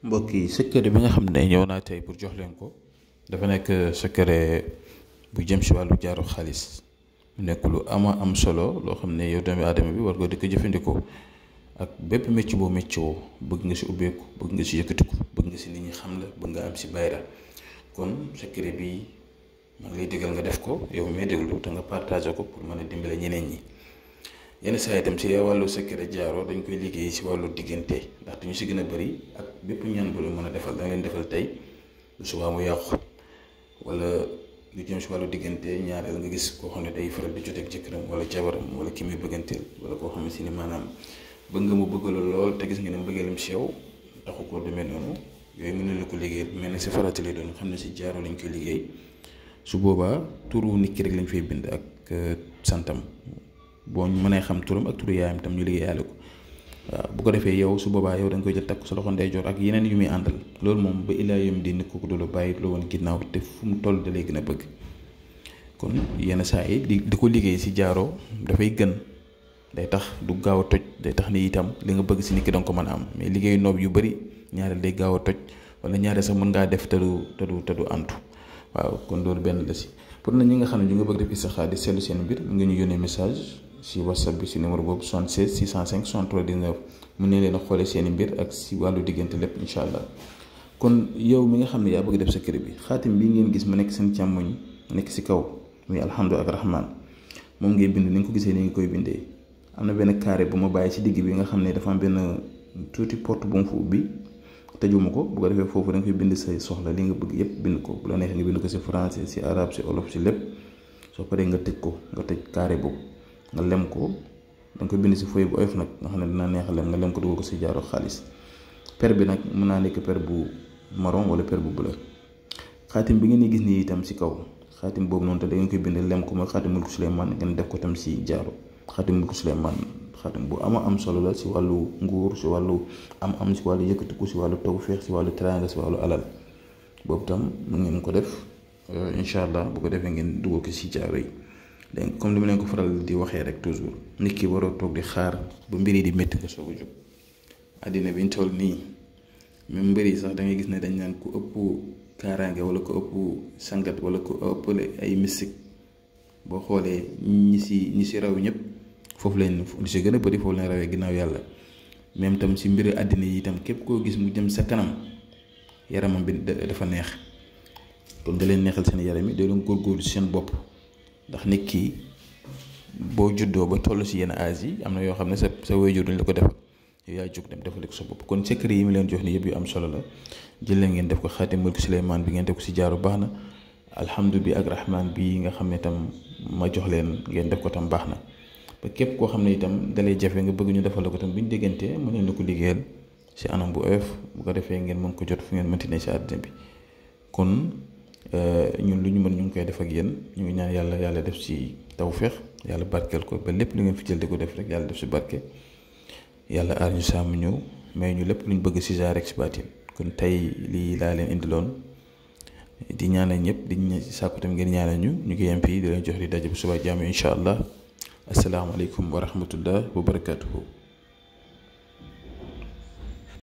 mbokk yi secret bi nga xam ne ñëw naa tey pour jox leen ko dafa nekk secret bu jëm si wàllu jaaru xaalis mu nekk lu am solo loo xam ne yow doomi aadama bi war nga di ko jëfandikoo ak bépp métier boo métier woo bëgg nga si ubbeeku bëgg nga si yëkkatiku bëgg nga si nit ñi xam la bëgg nga am si bayra kon secret bi maa ngi lay digal nga def ko yow may déglu te nga partagé ko pour mën a dimbale ñeneen ñi. yenn saa itam si wàllu secret jaaro dañ koy liggéey si wàllu diggante ndaxte ñu si gën a bëri ak bépp ñaan bu la mën a defal da nga leen defal tey lu subaa mu yàqu wala lu jëm si wàllu diggante ñaareel nga gis koo xam ne day faral di joteeg jëkkëram wala jabaram wala ki muy bëgganteel wala koo xam ne si ni maanaam bëgg nga mu bëgg la lool te gis nga ne mbëggeelam si yow taxu koo demee noonu yooyu mën na la ko liggéey mel ne si farata lay doon xam ne si jaaro lañ koy liggéey su boobaa turu nit ki rek lañ fay bind ak santam. boo ñu mënee xam turam ak turu yaayam tam ñu liggéeyaale ko waaw bu ko defee yow su boobaa yow da nga koy jël takk sa loxo ndeyjoor ak yeneen yu muy àndal loolu moom ba illaa yom di nit ko du la bàyyi la woon ginnaaw te fu mu toll da lay gën a bëgg kon yenn saa yi di ko liggéey si jaaro dafay gën day tax du gaaw a toj day tax ni itam li nga bëgg si nit ki danga ko mën a am mais liggéeyu noob yu bëri ñaareel day gaaw a toj wala ñaareel sax mën ngaa def te du antu waaw kon loolu benn la si pour na ñi nga xam ne ñu nga bëgg def istixaar di seetlu seen mbir nga ñu yónnee message si whatsapp bi si numéro boobu 76 605 63 19 mu ne leen a xoolee seen i mbir ak si wàllu diggante lépp incha allah kon yow mi nga xam ne yaa bëgg def secret bi xaatim bii ngeen gis mu nekk seen càmmoñ nekk si kaw muy alhamdu ak rahman moom ngay bind ni nga ko gisee ni nga koy bindee am na benn carré bu ma bàyyi si digg bi nga xam ne dafa am benn tuuti porte bu mu fa ubbi tëjuma ko bu ko defee foofu da nga koy bind say soxla li nga bëgg yépp bind ko bu la neexee nga bind ko si français si arabe si olof si lépp soo paree nga tëj ko nga tëj carré boobu nga lem ko da nga koy bind si feuille bu oyof nag nga xam ne dina neex a lem nga lem ko dugal ko si jaaro xaalis per bi nag mën naa nekk per bu marron wala per bu bleu xaatim bi ngeen di gis nii itam si kaw xaatim boobu noonu te da ngeen koy bind lem ko mooy xaatim mulku Suleymaan ngeen def ko tam si jaaro xaatim mulku Suleymaan xaatim bu am solo la si wàllu nguur si wàllu am si wàllu yëkkatiku si wàllu tawfeex si wàllu teraanga si wàllu alal boobu tam mu ngeen ko def incha allah bu ko defee ngeen dugal ko si jaaro yi. donc comme li ma leen ko faral di waxee rek toujours nit ki waroo toog di xaar ba mbir yi di métti nga soog a jóg àddina bi ñu toll nii même mbir yi sax da ngay gis ne dañ naan ku ëpp kaaraange wala ku ëpp sangat wala ku ëpp ay mystique boo xoolee ñi si raw ñëpp foofu lañ li si gën a bëri foofu lañ rawee ginnaaw yàlla même tam si mbiri àddina yi itam képp koo gis mu jëm sa kanam yaramam bi dafa neex kon da leen neexal seen yaram yi da leen góorgóorlu si seen bopp. ndax nit ki boo juddoo ba toll si yenn âge yi am na yoo xam ne sa waajur duñ la ko defal yow yaa jóg dem defal ko sa bopp kon secret yi mu leen jox ni yëpp yu am solo la jël leen ngeen def ko xaatim mulku Suleymaan bi ngeen def ko si jaaro baax na alhamdu bi ak rahman bi nga xam ne tam ma jox leen ngeen def ko tam baax na ba képp koo xam ne itam dalay jafe nga bëgg ñu defal la ko tam bu ñu déggantee mën leen la ko liggéeyal si anam bu oyof bu ko defee ngeen mën ko jot fu ngeen mënti ne si àddina bi kon ñun lu ñu mën ñu ngi koy def ak yéen ñu ngi ñaan yàlla def ci tawféex yàlla barkeel ko ba lépp lu ngeen fi jël di ko def rek yàlla def ci barke yàlla aar ñu sàmm ñëw may ñu lépp lu ñu bëgg ci zaahir rek ci baatin kon tey lii laa leen indiloon di ñaanal ñëpp di sàkku tam ngeen ñaanal ñu ngi yem fii di leen jox di daje bu suba jàmm incha allah asalaamaaleykum wa rahmatullah wa barakaatuhu.